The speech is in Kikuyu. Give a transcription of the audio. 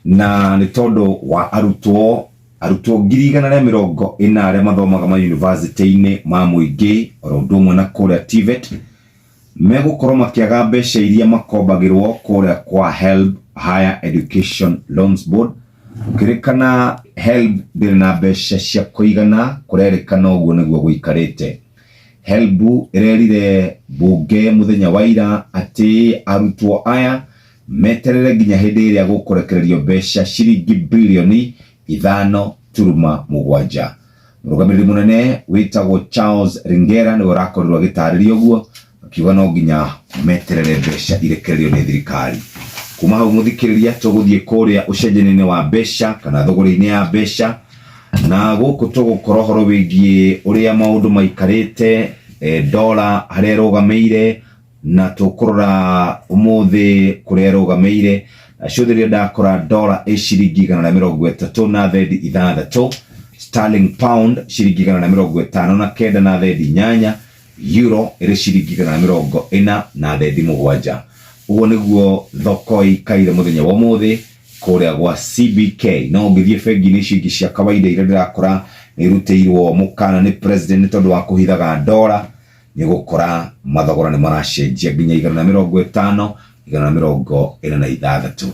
Na nĩ tondũ wa arutwo 140,000 arĩa mathomaga mayunivasĩtĩ-inĩ ma mũingĩ oro ũndũ ũmwe na kũrĩa TVET megũkorwo makĩaga mbeca iria makombagĩrwo kũrĩa kwa HELB, Higher Education Loans Board. Gũkĩrĩkana HELB ndĩrĩ na mbeca cia kũigana, kũrerĩkana ũguo nĩguo gũikarĩte. HELB ĩrerire mbunge mũthenya wa ira atĩ arutwo aya meterere nginya hĩndĩ ĩrĩa gũkũrekererio mbeca ciringi birioni 5.7. Mũrũgamĩrĩri mũnene wĩtagwo Charles Ringera nĩwe ũrakorirwo agĩtarĩria ũguo, akiuga no nginya meterere mbeca irekererio nĩ thirikari. Kuma hau, mũthikĩrĩria, tũgũthiĩ kũrĩa ũcenjania-inĩ wa mbeca kana thũgũrĩ-inĩ ya mbeca, na gũkũ tũgũkora ũhoro wĩgiĩ ũrĩa maũndũ maikarĩte, dola harĩa ĩrũgamĩire, na tũkũrora ũmũthĩ kũrĩa ĩrũgamĩire. Na cũthĩrĩria, ndakora dola ĩ ciringi 130.6, sterling pound ciringi 159.8, euro ĩrĩ ciringi 140.7. Ũguo nĩguo thoko ĩikaire mũthenya wa ũmũthĩ kũrĩa gwa CBK. No ũngĩthiĩ bengi-inĩ icio ingĩ cia kawaida iria ndĩrakora nĩ irutĩirwo mũkana nĩ president nĩ tondũ wa kũhithaga dola, nĩ gũkora mathogora nĩ maracenjia nginya 150, 146.